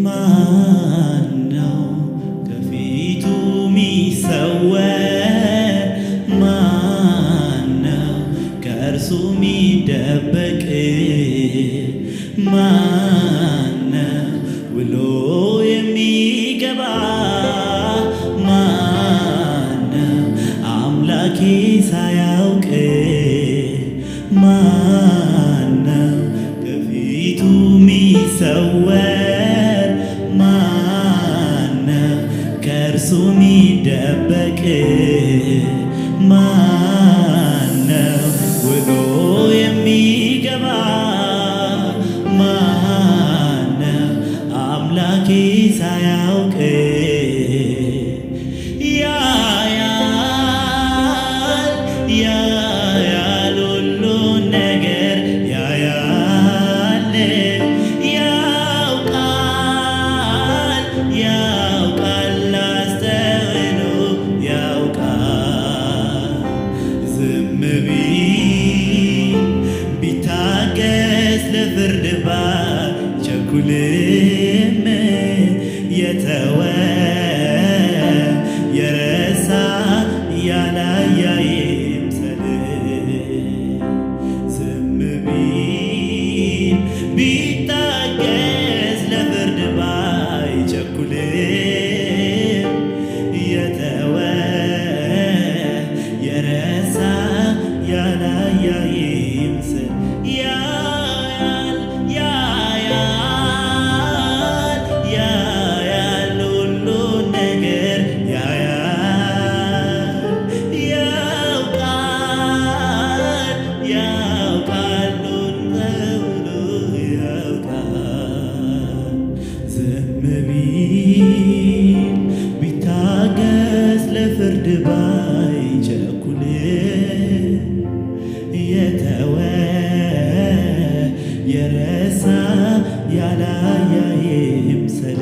ማነው ከፊቱ ሚሰወር? ማነው ከእርሱ ሚደበቅ? ማነው ውሎ የሚገባ? ማነው አምላኬ ሳያውቅ? ማነው ከፊቱ ሚሰወር? ማነው ከእርሱ ሚደበቅ? ማነው ውሎ የሚገባ? ማነው አምላኬ ሳያውቅ? ያያል፣ ያያል፣ ሁሉን ነገር ያያል። ያውቃል፣ ያውቃል፣ አስተውሎ ያውቃል። ዝም ቢል፣ ቢታገስ፣ ለፍርድ ባይቸኩልም፣ የተወ የረሳ ያላየ ይምሰል። ዝም ቢል፣ ቢታገስ፣ ለፍርድ ባይቸኩልም፣ የተወ የረሳ ያላየ ይምሰል። ያያል፣ ያያል፣ ያያል፣ ሁሉን ነገር ያያል። ያውቃል፣ ያውቃል፣ ሁሉ ያውቃል። ዝም ቢል፣ ቢታገስ፣ ለፍርድ ባይቸኩል፣ የተወ የረሳ ያላየ ይምሰል።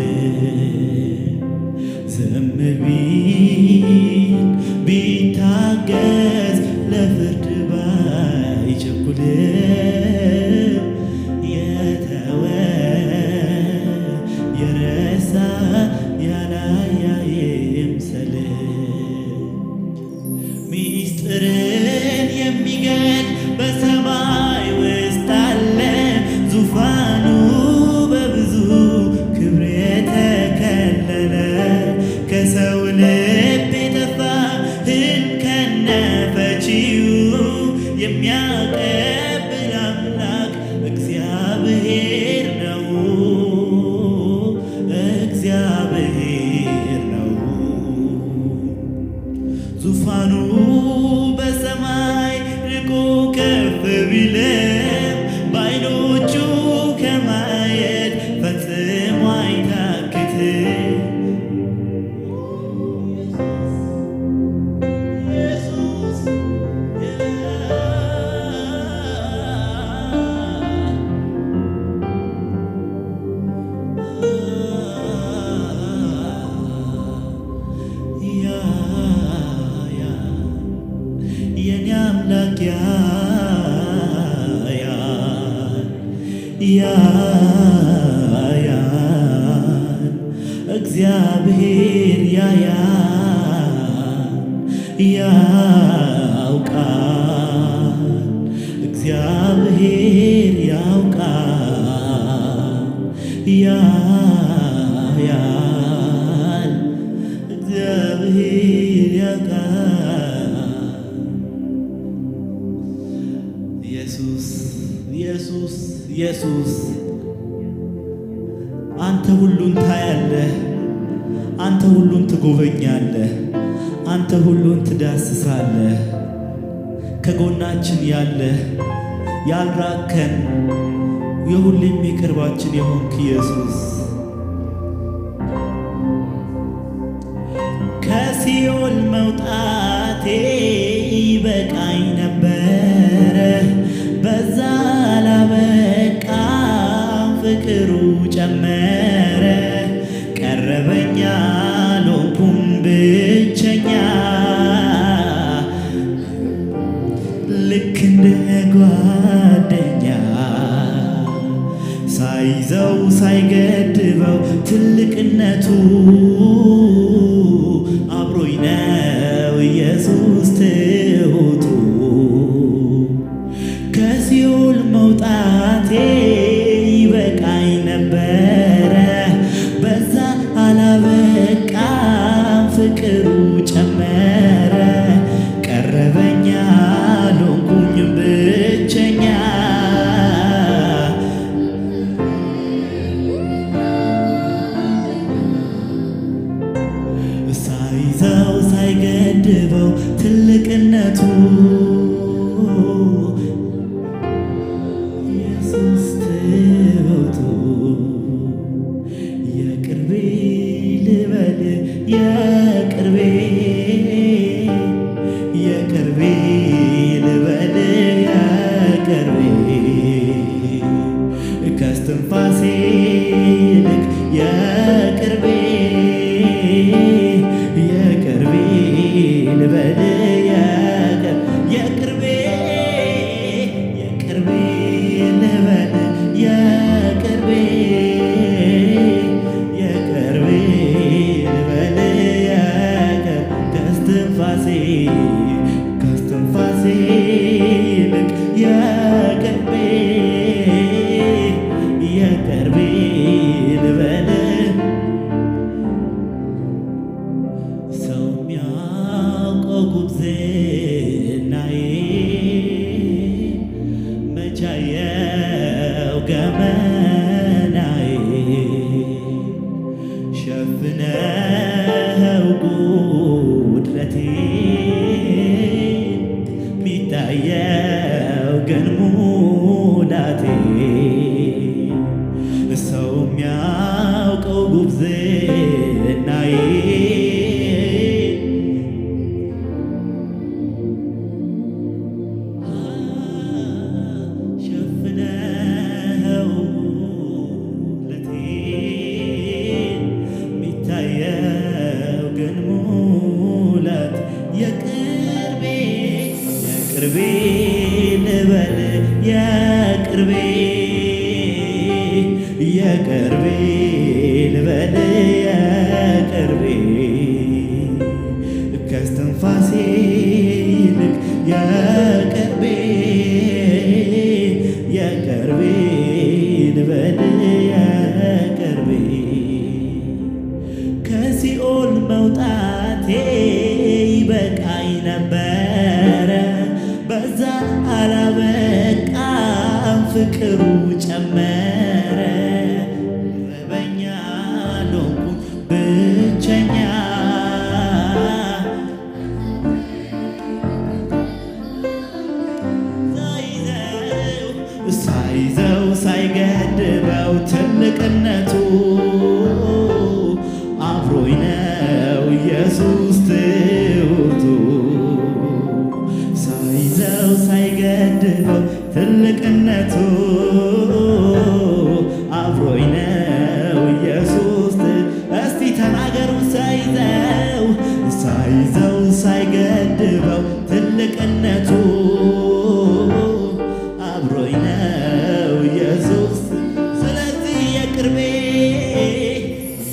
ዝም ቢል፣ ቢታገስ፣ ለፍርድ ባይቸኩል፣ የተወ የረሳ ያላየ ይምሰል። ሚስጥርን የሚገልጥ በሰማይ ውስጥ አለ፣ ዙፋኑ በብዙ ክብር የተከለለ፣ ከሰው ልብ የጠፋ ህልም ከነፈቺው የሚያቀብል አምላክ እግዚአብሔር ነው፣ እግዚአብሔር ነው። ዙፋኑ በሰማይ ርቆ ከፍ ቢልም፣ በዓይኖቹ ከማየት ፈጽሞ አይታክትም። ኢየሱስ። ያያል የኔ አምላክ፣ ያያል፣ ያያል፣ እግዚአብሔር ያያል፣ ያውቃል፣ እግዚአብሔር ያውቃል፣ ያያል፣ እግዚአብሔር ያውቃል። ኢየሱስ፣ ኢየሱስ፣ ኢየሱስ፣ አንተ ሁሉን ታያለህ። አንተ ሁሉን ትጎበኛለህ። አንተ ሁሉን ትዳስሳለህ። ከጎናችን ያለህ፣ ያልራከን፣ የሁሌም የቅርባችን የሆንክ ኢየሱስ፣ ከሲኦል መውጣቴ ይበቃኝ ነበረ፣ በዛ ላበቃም፣ ፍቅሩ ጨመረ። ቀረበኛ፣ አልሆንኩም ብቸኛ፣ ልክ እንደ ጓደኛ፣ ሳይዘው ሳይገድበው አብሮኝ ነው ኢየሱስ ትሁቱ። ከሲኦል መውጣቴ ይበቃኝ ነበረ፣ በዛ አላበቃም ፍቅሩ ጨመረ። ቀረበኛ አልሆንኩኝም ብቸኛ፣ ሳይዘው ሳይገድበው ትልቅነቱ ኢየሱስ ትሁቱ። የቅርቤ ልበል የቅርቤ፣ የቅርቤ ልበል የቅርቤ፣ ከስትንፋሴ ይልቅ የቅርቤ፣ የቅርቤ ልበል የቅርቤ፣ የቅርቤ ልበል የቅርቤ፣ የቅርቤ ልበል ከስትንፋሴ፣ ከስትንፋሴ ይልቅ የቅርቤ፣ የቅርቤ ልበል። ሰው የሚያውቀው ጉብዝናዬ መቻየው ገመናዬ፣ ሸፍነው ጉድለቴ ሚታየው ግን ሙላቴ። ሰው የሚያውቀው ጉብዝናዬ ሸፍነው ጉድለቴን ሚታየው ግን ሙላት። የቅርቤ፣ የቅርቤ ልበል የቅርቤ፣ የቅርቤ ልበል የቅርቤ፣ ከስትንፋሴ ይልቅ የቅርቤ፣ የቅርቤ ልበል የቅርቤ። ከሲኦል መውጣቴ ይበቃኝ ነበረ፣ በዛ አላበቃም ፍቅሩ ጨመረ። ረበኛ አልሆንኩም ብቸኛ፣ ሳይዘው ሳይገድበው ትልቅነቱ አብሮኝ ነው ኢየሱስ ትሁቱ። ሳይዘው ሳይገድበው ትልቅነቱ አብሮኝ ነው ኢየሱስ። እስቲ ተናገሩ። ሳይዘው፣ ሳይዘው ሳይገድበው ትልቅነቱ አብሮኝ ነው ኢየሱስ። ስለዚህ የቅርቤ፣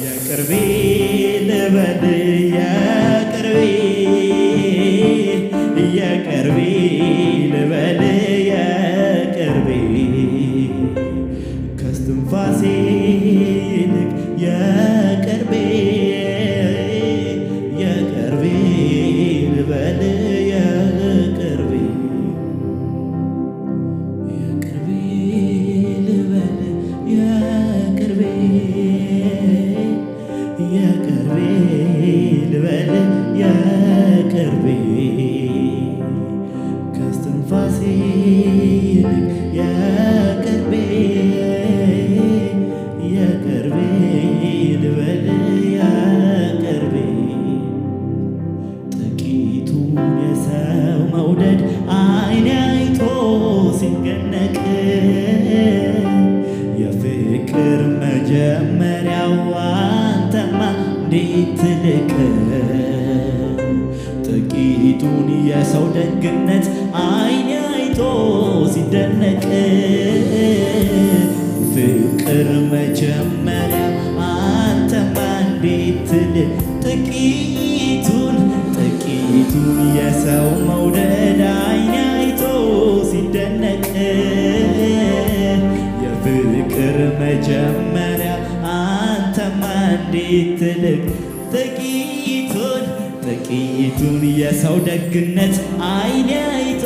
የቅርቤ ልበል የቅርቤ፣ የቅርቤ ልበል የቅርቤ፣ ከስትንፋሴ ይልቅ የቅርቤ፣ የቅርቤ ልበል የቅርቤ፣ የቅርቤ ልበል የቅርቤ፣ የቅርቤ ልበል የቅርቤ፣ ከስትንፋሴ ይልቅ የቅርቤ፣ የቅርቤ ልበል የቅርቤ። ጥቂቱን የሰው መውደድ ዓይኔ አይቶ ሲገነቅ፣ የፍቅር መጀመሪያው አንተማ እንዴት ትልቅ። ጥቂቱን የሰው ደግነት ዓይኔ አይቶ ሲደነቅ፣ ፍቅር መጀመሪያ አንተማ እንዴት አንተማ እንዴት ትልቅ። ጥቂቱን ጥቂቱን የሰው ደግነት አይኔ አይቶ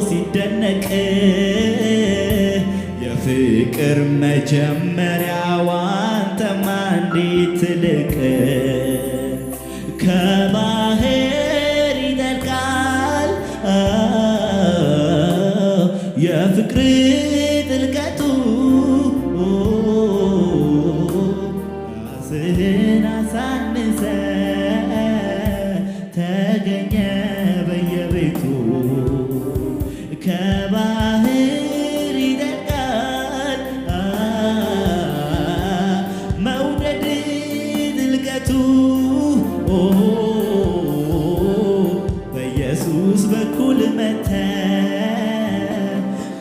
ሲደነቅ፣ የፍቅር መጀመሪያው አንተማ እንዴት ትልቅ። ከባህር ይጠልቃል የፍቅር ጥልቀቱ፣ ራስህን አሳንሰ ተገኘ በየቤቱ። ከባህር ይጠልቃል መውደድ ጥልቀቱ፣ በኢየሱስ በኩል መተ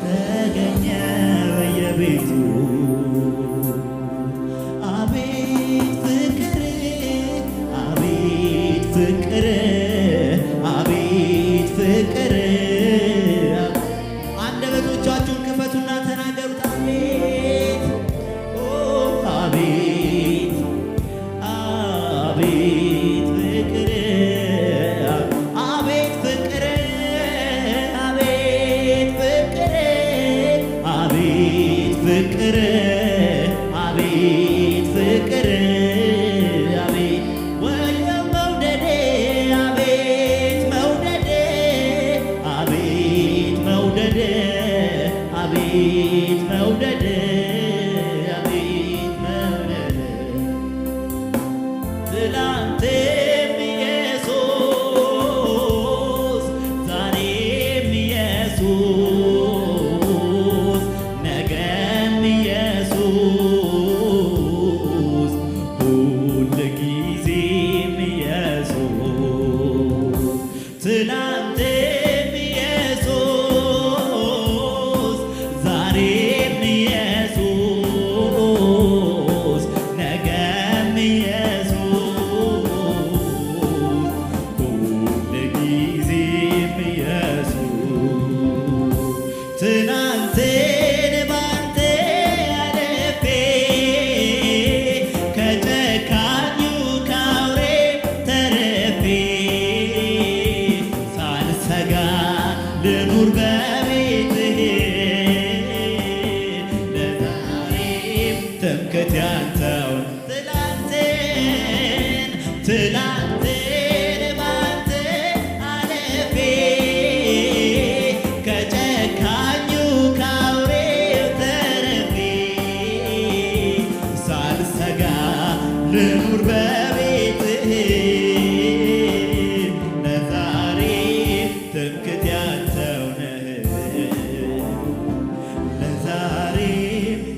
ተገኘ በየቤቱ። አቤት ፍቅር፣ አቤት ፍቅር፣ አቤት ፍቅር። አንደበቶቻችሁን ክፈቱና ተናገሩት። አቤት፣ ኦ አቤት፣ አቤት ፍቅር፣ አቤት ፍቅር፣ አቤት ፍቅር፣ አቤት ፍቅር፣ አቤት ፍቅር፣ አቤት ወየ መውደዴ፣ አቤት መውደዴ፣ አቤት መውደዴ፣ አቤት መውደዴ፣ አቤት መውደዴ። ትላንትም ኢየሱስ፣ ዛሬም ኢየሱስ፣ ነገም ኢየሱስ፣ ሁል ጊዜም ኢየሱስ። ትላንትም ኢየሱስ፣ ዛሬም ኢየሱስ፣ ነገም ኢየሱስ፣ ሁል ጊዜም ኢየሱስ። ትናንትን ባንተ አልፌ ከጨካኙ ካውሬ ተርፌ፣ ሳልሰጋ ልኑር በቤትህ፣ ለዛሬም ትምክህት ያንተው። ትላንትን ትላንትን ባንተ አልፌ ከጨካኙ ካውሬው ተርፌ፣ ሳልሰጋ ልኑር በቤትህ፣ ለዛሬ ትምክህት ያንተው ነህ። ለዛሬ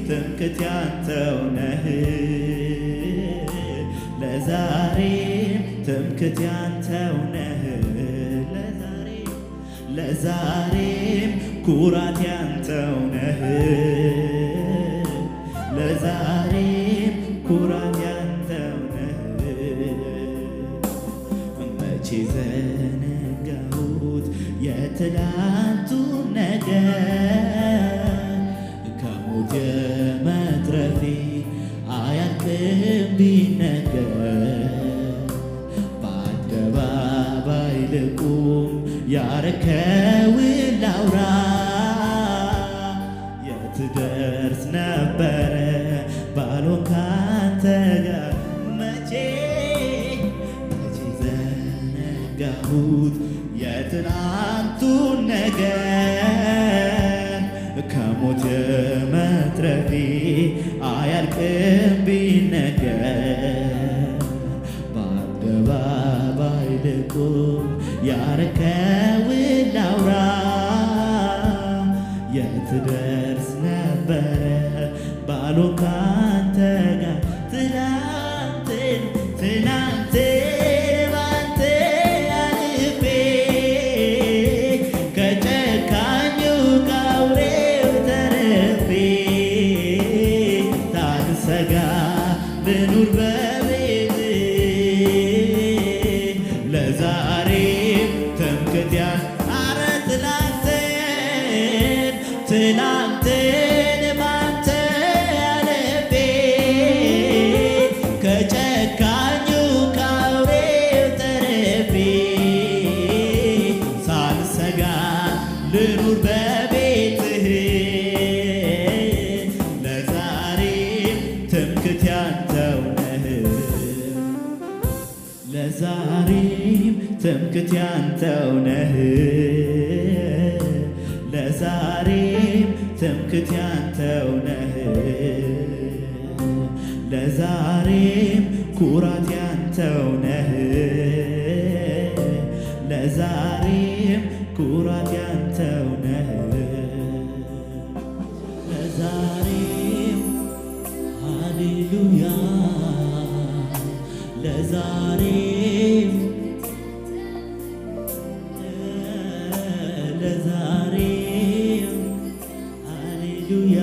ትምክህት ያንተው ነህ። ለዛሬ ትምክህት ያንተው ነህ። ለዛሬ ለዛሬም ኩራት ያንተው ነህ። ለዛሬም ኩራት ያንተው ነህ። መቼ ዘነጋሁት የትላንቱን ነገር፣ ከሞት የመትረፌ አያልቅም ቢነገር። በአደባባይ ልቁም ያረከውን ላውራ፣ የትደርስ ነበረ ባልሆን ካንተ ጋር። መቼ መቼ ዘነጋሁት የትናንቱን ነገር፣ ከሞት የመትረፌ አያልቅም ቢነገር። በአደባባይ ልቁም ያረከውን ላውራ፣ የትደርስ ነበረ ባልሆን ካንተ ጋር። ትላንትን ትላንትን ባንተ አልፌ ከጨካኙ ካውሬው ተርፌ፣ ሳልሰጋ ልኑር በቤት፣ ለዛሬም ትምክህት ያ አረ ትላንትን ትላንትን ባንተ አልፌ ለዛሬም ትምክህቴ አንተው ነህ። ለዛሬም ትምክህቴ አንተው ነህ። ለዛሬም ኩራቴ አንተው ነህ። ለዛሬም ኩራቴ አንተው ነህ። ለዛሬም ሃሌሉያ፣ ለዛሬም፣ ለዛሬም ሃሌሉያ፣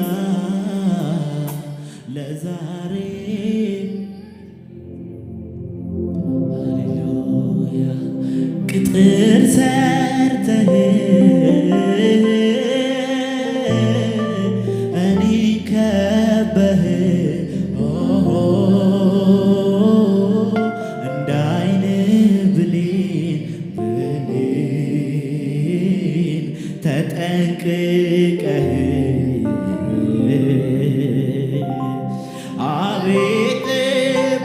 ለዛሬም ሃሌሉያ። ቅጥር ሰርተህ እኔን ከበህ፣ ኦሆ፣ እንደ ዓይን ብሌን ብሌን ተጠንቅቀህ፣ አቤት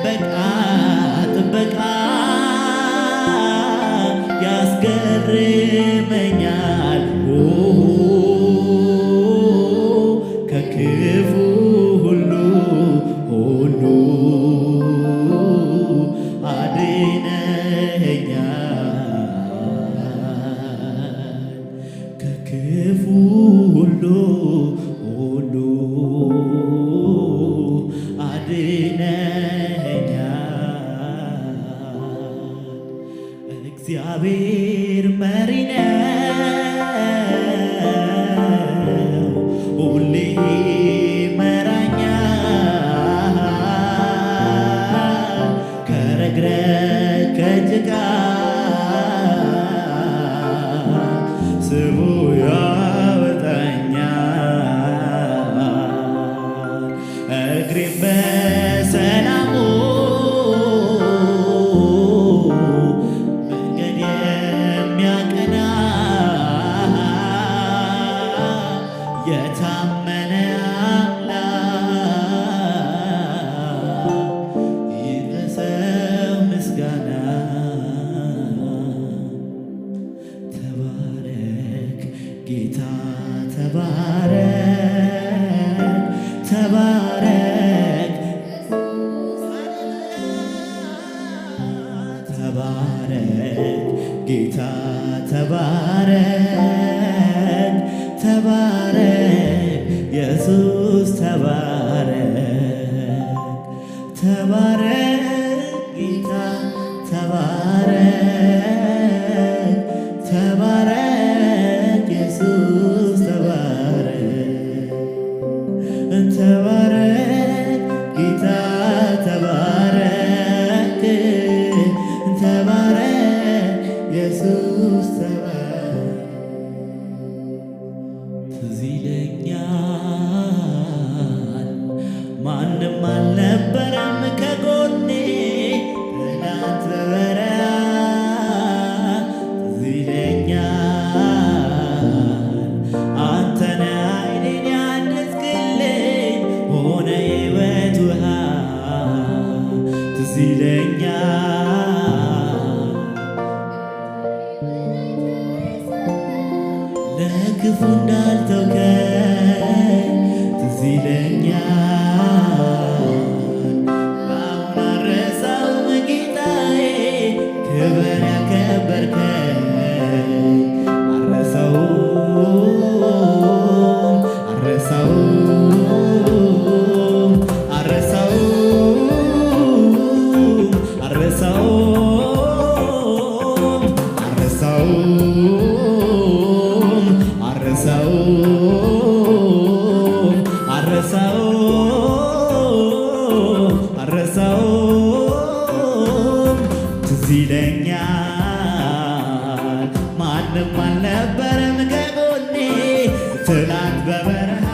ጥበቃ፣ ጥበቃ ያስገርመኛል። ኦ፣ ከክፉ ሁሉ ሁሉ አድነኸኛል። ከክፉ ሁሉ ሁሉ አድነኸኛል። እግዚአብሔር መሪ ነው፣ ሁሌ ይመራኛል። ከረግረግ ከጭቃ ስቡ ያወጣኛል። እግሬን በሰላሙ መንገድ የሚያቀና የታመነ አምላክ ይድረሰው ምስጋና። ተባረክ ጌታ፣ ተባረክ፣ ተባረክ፣ ተባረክ ጌታ፣ ተባረክ፣ ተባረክ ኢየሱስ፣ ተባረክ፣ ተባረክ ጌታ፣ ተባረክ፣ ተባረክ ኢየሱስ፣ ተባረክ፣ ተባረክ ጌታ፣ ተባረክ፣ ተባረክ ኢየሱስ፣ ተባረክ። ትዝ ይለኛል ማንም አልነበረም ከጎኔ ትናንት በበረሃ። ትዝ ይለኛል አንተ ነህ ዓይኔን ያደስክልኝ፣ ሆነ የሕይወት ውሃ። ትዝ ይለኛል ለክፉ እንዳልተውከኝ። ትዝ ይለኛል፣ አሁን አልረሳውም ጌታዬ፣ ክብር ያከበርከኝ። አልረሳውም፣ አልረሳውም፣ አልረሳውም፣ አልረሳውም፣ አልረሳውም፣ አልረሳውም፣ አልረሳውም፣ አልረሳውም። ትዝ ይለኛል ማንም አልነበረም ከጎኔ ትናንት በበረሃ።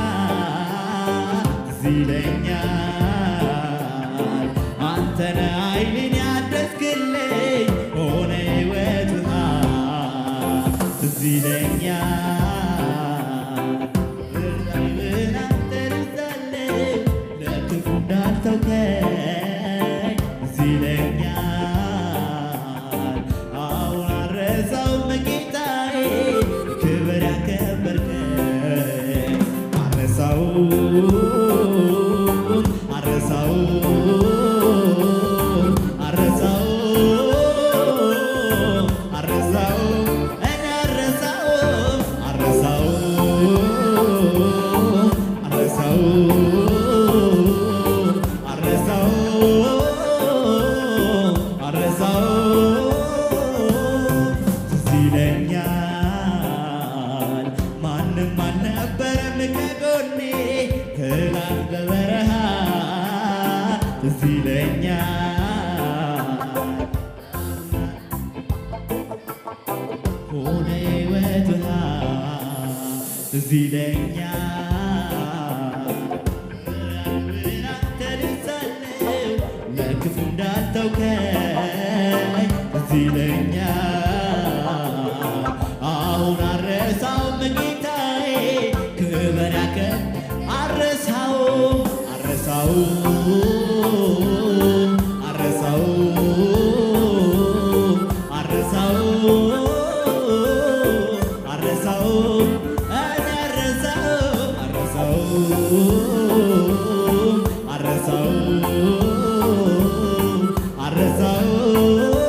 ትዝ ይለኛል አንተ ነህ ኃይሌን ያደስክልኝ፣ ሆነ ሕይወት ውሃ። ትዝ ይለኛል ለክፉ እንዳልተውከኝ። ትዝ ይለኛል ይለኛል ሆነ ሕይወት ውሃ ትዝ ይለኛል ለክፉ እንዳልተውከኝ ትዝ ይለኛል። አሁን አረሳውም ጌታዬ ክብር ያከ አረሳውም አረሳውም አረሳውም አረሳውም አረሳውም እኔ አረሳውም አረሳውም አረሳውም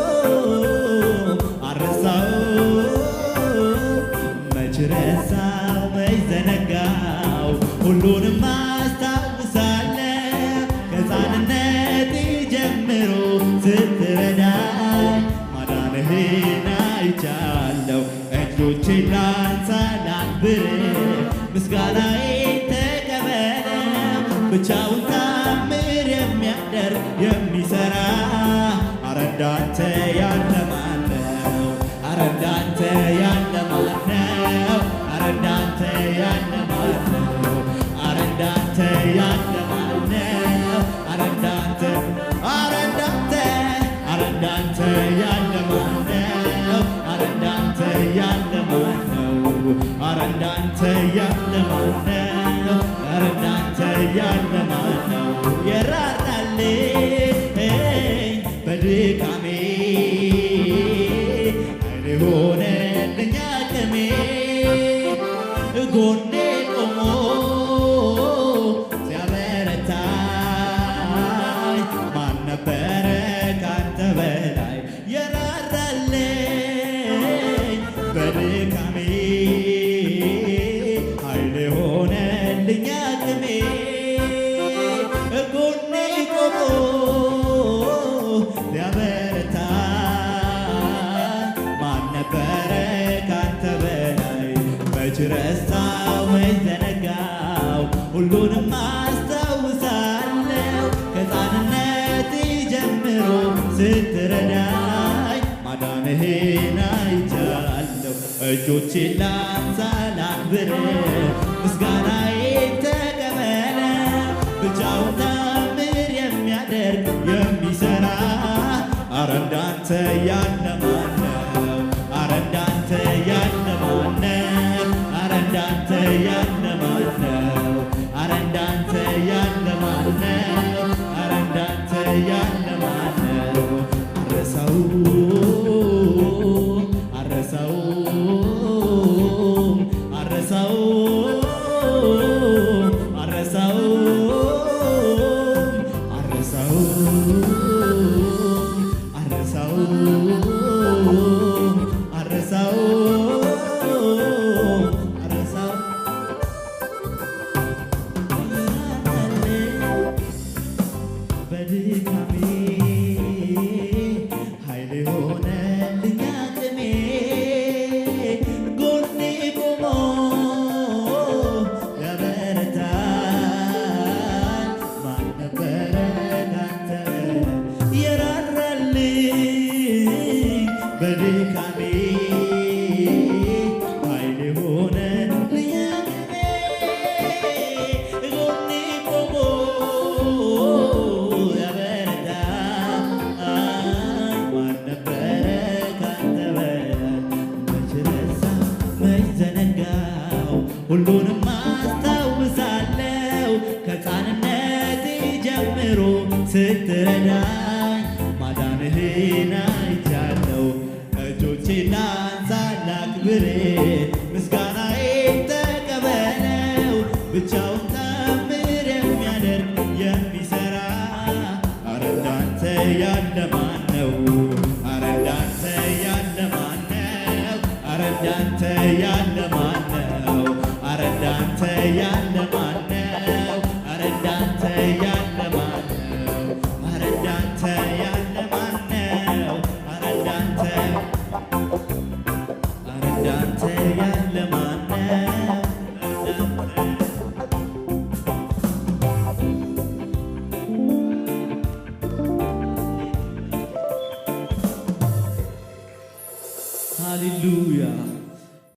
አረሳውም አረሳውም መች ረሳው መች ዘነጋው ሁሉንም አስታውሳለሁ ከሕፃንነቴ ጀምሮ ስትረዳኝ ማዳንህን አይቻለሁ። እጆቼን ላንሳ ላክብር ምስጋናዬን ተቀበለ ብቻውን ታምር የሚያደርግ የሚሰራ አረ እንዳንተ ያለ ማነው? አረ እንዳንተ ያለ ማነው? አረ እንዳንተ ያለ ማነው? አረ እንዳንተ ያለ ማነው? አረ እንዳንተ አረ እንዳንተ አረ እንዳንተ ያለ ማነው? አረ እንዳንተ ያለ ማነው? አረ እንዳንተ ያለ ማነው? አረ እንዳንተ ያለ ማነው? የራራልኝ በድካሜ ኃይል ሆነልኝ አቅሜ ጎኔ ቆሞ ሲያበረታኝ ማን ነበረ ካንተ በላይ የራራልኝ በድካሜ ኃይል ሆነልኝ አቅሜ ጎኔ ቆሞ ሊያበረታኝ ማን ነበረ ካንተ በላይ? መች ረሳው መች ዘነጋው ሁሉንም አስታውሳለሁ ከሕፃንነቴ ጀምሮ ስትረዳኝ ማዳንህን አይቻለሁ። እጆቼን ላንሳ ላክብር ምስጋናዬን ተቀበለ ብቻውን ታምር የሚያደርግ የሚሰራ አረ እንዳንተ ያለ ማነው? አረ እንዳንተ ያለ ማነው? አረ እንዳንተ ያለ ማነው? አረ እንዳንተ ያለ ማነው? አረ እንዳንተ ያለ ማነው? አረሳውም አረሳውም አረሳውም አረሳውም አረሳውም አረሳውም አረሳውም አረሳው በድካሜ ኃይል ሆነልኝ አቅሜ ጎኔ ቆሞ ያበረታኝ ማን ነበረ ካንተ የራራልኝ በድካሜ ኃይል ሆነልኝ አቅሜ ጎኔ ቆሞ ያበረታኝ ማን ነበረ ካንተ በላይ? መች ረሳው መች ዘነጋው ሁሉንም አስታውሳለሁ ከሕፃንነቴ ጀምሮ ስትረዳኝ ማዳንህን አይቻለሁ። እጆቼን ላንሳ ላክብር ምስጋናዬን ተቀበለው ብቻውን ታምር የሚያደርግ የሚሰራ አረ እንዳንተ ያለ ማነው? አረ እንዳንተ ያለ ማነው? አረ እንዳንተ ያለ ማነው? አረ እንዳንተ ያለ ማነው? አረ እንዳንተ ያለ ማነው? አረ እንዳንተ ያለ ማነው? አረ እንዳንተ አረ እንዳንተ ያለ ማነው? እንዳንተ ሃሌሉያ።